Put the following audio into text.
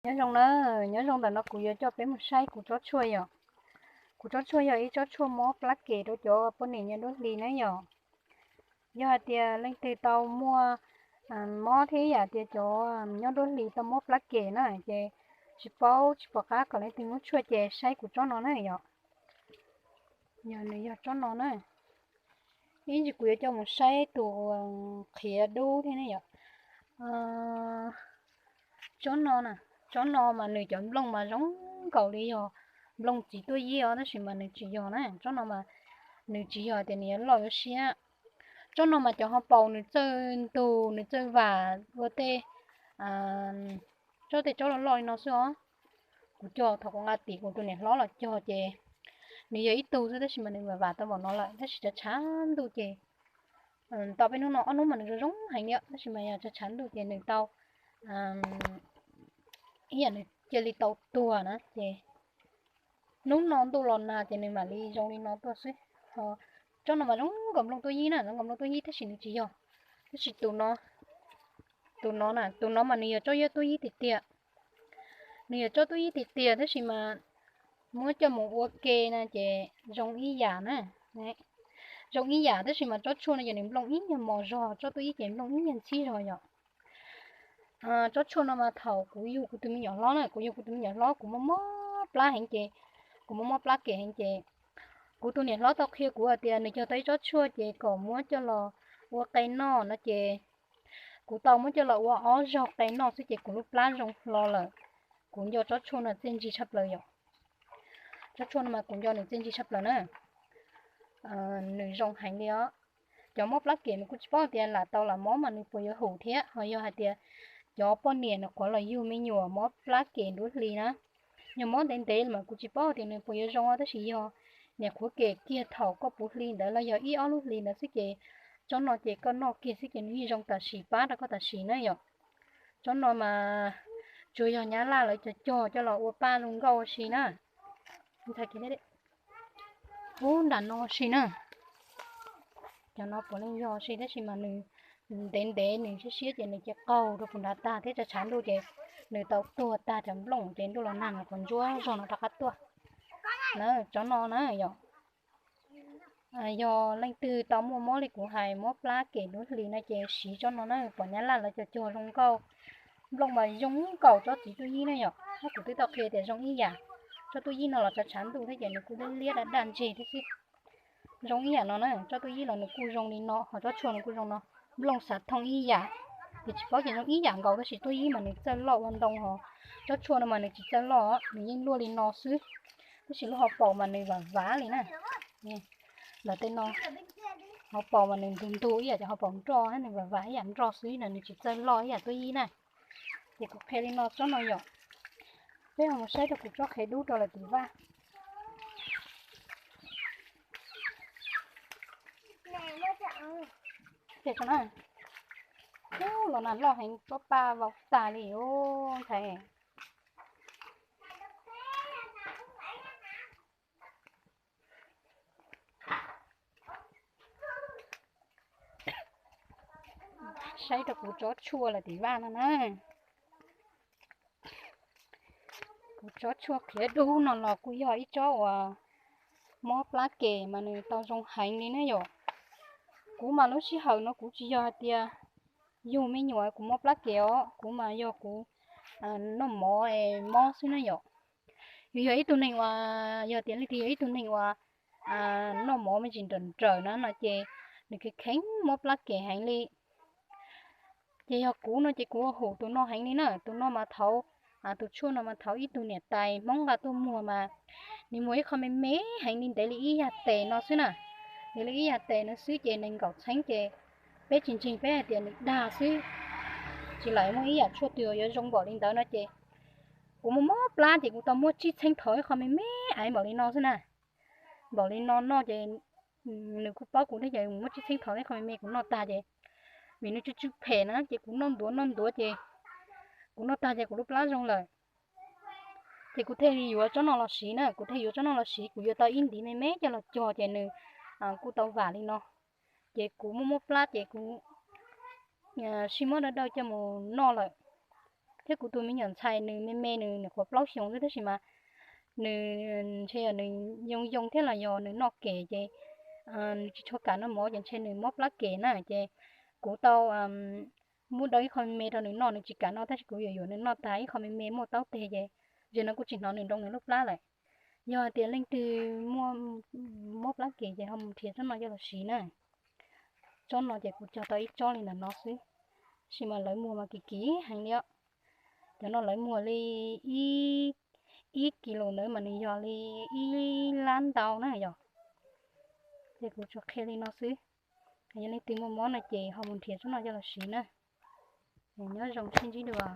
Nyob zoo na, nyob zoo, ntawm no kuv yuav coj peb mus saib kuv tsob tshuaj yom. Kuv tsob tshuaj yog ib tsob tshuaj mob plab kem rau cov poj niam nyob duab hli na yom. Yog hais tias leej twg tau muaj mob thiab yam tias cov nyob duab hli tau mob plab kem na ces tsis paub tsis pom qab kom leej twg muab tshuaj ces saib kuv tsob no na yom. Yog nws yog tsob no na. Ib ntsis kuv yuav coj mus saib tus qhiav dub thiab ne yom. Tsob no, tsob no mas nws cov nplooj mas zoo nkaus li yog nplooj txiv tuaj yib os, tab sis mas nws tsis yog na. Tsob no mas nws tsis yog tias nws yuav loj yuav siab. Tsob no mas cov hauv paus nws txawj ntug nws txawj vam ua tej, tsob tej tsob loj loj li no xwb os. Kuv cog thaum kuv nqa tim kuv tus niam hlob los cog ces nws yog ib tug xwb tab sis mas nws vam vam tau npaum no lawm tab sis tshav tshav ntuj ces tau peb hnub no ob hnub mas nws zoo zoo heev li tab sis mas yog tshav tshav ntuj ces nws tau ib yam nws cia li tau tuag na ces hnub no ntuj los nag ces nws mam li zoo li no tuaj xwb. Tsob no mas zoo nkaus nplooj tuaj yib na, zoo nkaus nplooj tuaj yib tab sis nws tsis yog. Tab sis tus no, tus no na, tus no mas nws yog tsob tuaj yib tiag tiag. Nws yog tsob tuaj yib tiag tiag tab sis mas muab coj mus ua ke na ces zoo ib yam na. Zoo ib yam tab sis mas tsob tshuaj no ces nws nplooj ib nyuag mos zog, tsob tuaj yib ces nplooj ib nyuag ntxhib zog yom. Tsob tshuaj no mas thaum kuv yug kuv tus me nyuam hlob na, kuv yug kuv tus me nyuam hlob kuv mob mob plab heev ces, kuv mob mob plab kem heev ces kuv tus niam hlob tau qhia kuv hais tias nws cog tau ib tsob tshuaj ces kom muab coj los ua qe noj no ces kuv tau muab coj los ua ob zaug qe noj xwb ces kuv lub plab zoo hlo lawm. Kuv nco tsob tshuaj no txiaj ntsig tshaj plaws yom. Tsob tshuaj no mas kuv nco nws txiaj ntsig tshaj plaws na. Nws zoo heev li os. Cov mob plab kem nws kuj tsis paub tias lam tau lam mob mas nws puas yuav hum thiab, ho yog hais tias cov poj niam nws qhuav los yug me nyuam mob plab kem nruab hli na, yog mob ntev ntev mas kuv tsis paub tias nws puas yuav zoo, tab sis yog niam qhuav kem kiag thaum koj puv hli ntawd los yog ib ob lub hlis ntawd xwb ces tsob no ces koj noj kiag xwb ces nws yeej zoo tam sim pab rau koj tam sim na yom. Tsob no mas tsuas yog Nyab Laj lawv cog cog coj los ua paj zoo nkauj ua si na. Ub, nram no si na. Cov no puav leej yog si tab sis mas nws ntev ntev nws siab siab ces nws cia qaug rau puag nrad tag thiab tshav tshav ntuj ces nws tau tuag tag cov nplooj ces ntuj los nag mas quav ntsuab zog no rov qab tuaj. Na, tsob no na yom. Yog leej twg tau muaj mob li kuv hais mob plab kem nruab hlis no ces siv tsob no na, pom Nyab Laj lawv cog cog zoo nkauj. Nplooj mas zoo nkaus tsob txiv tuaj yib na yom, kuv twb tau qhia tias zoo ib yam. Tsob tuaj yib no los tshav tshav ntuj thiab ces nws kuj liab liab daj daj ntseg thiab xwb. Zoo ib yam no na, tsob tuaj yib los nws kuj zoo li no, ho tsob tshuaj nws kuj zoo no, nplooj xav thooj ib yam. Ces tsis paub ces zoo ib yam nkaus tab sis tuaj yib mas nws txawj loj ua ntoo ho tsob tshuaj no mas nws tsis txawj loj, nws yeej luaj li no xwb. Tab sis lub hauv paus mas nws vam vam li na. Ntawm tej no, hauv paus mas nws ntug ntug ib yam cov hauv paus nroj, nws vam vam ib yam nroj xwb no, nws tsis txawj loj ib yam tuaj yib na. Ces kuv qhia li no tsob no yom. Peb ho mus saib rau kuv tsob qhiav dub rau lawm tim vaj. Los nag loj heev, tsob paj vau tag li os ntxhais. Saib rau kuv tsob tshuaj lawm tim vaj no na. Kuv tsob tshuaj qhiav dub no los kuj yog ib tsob uas mob plab kem mas nws tau zoo heev li na yom. Kuv mas lub sij hawm no kuv tsis yog hais tias yug me nyuam kuv mob plab kem os, kuv mas yog kuv noj mov es mob xwb na yom. Yus yog ib tug neeg uas, yog tias leej twg yog ib tug neeg uas noj mov me ntsis nrawm nrawm na no ces nws kheev kheev mob plab kem heev li. Ces yog kuv no ces kuv ua hum tus no heev li na, tus no mas thaum, tus tshuaj no mas thaum ib tug niam tais Hmoob nqa tuaj muag mas nws muag ib qho me me heev li ntev li ib yam tes no xwb na. Ntev li ib yam tes no xwb ces nees nkaum txheeb ces peb tsis ntseeg, peb hais tias nws dag xwb, tsis lam muaj ib yam tshuaj twg yuav zoo npaum li ntawd no ces kuv muab mob plab ces kuv tau muab tsib txheeb thov ib qho me me aiv npaum li no xwb na. Npaum li no noj ces nws kuj paub kuv thiab ces muab tsib txheeb thov ib qho me me kuv noj tag ces, vim nws tsw tsw phem na ces kuv noj ntuav noj ntuav ces kuv noj tag ces kuv lub plab zoo lawm. Ces kuv thiaj yuav tsob no los siv na, kuv thiaj yuav tsob no los siv, kuv yuav tau ib ntiv me me coj los cog ces nws kuj tau vam li no. Ces kuv muaj mob plab ces kuv sib muab dawb dawb coj mus noj lawm. Thiab kuv tus me nyuam ntxhais nws me me, nws nyuam qhuav plaub xyoos xwb, tab sis mas nws ntshe yog nws yoo yoo thiab los yog nws noj kem ces nws tsis tshua kam noj mov, ces ntshe nws mob plab kem na. Ces kuv tau muab dau ib qho me me rau nws noj, nws tsis kam noj, tab sis kuv yuam yuam nws noj tas ib qho me me muaj taub teg ces, ces no kuj tsis hnov nws nroo nws lub plab lawm. Yog hais tias leej twg muaj mob plab kem ces ho mus nrhiav tsob no coj los siv na. Tsob no ces kuv cog tau ib tsob li ntawm no xwb, tab sis mas lawv muag mas kim kim heev li os. Cov no lawv muag li ib kis lus ntawd mas nws yog li ib lab ntau na yog. Ces kuv tsuas qhia li no xwb. Yog leej twg muaj mob no ces ho mus nrhiav tsob no coj los siv na. Nyob zoo, sib ntsib dua.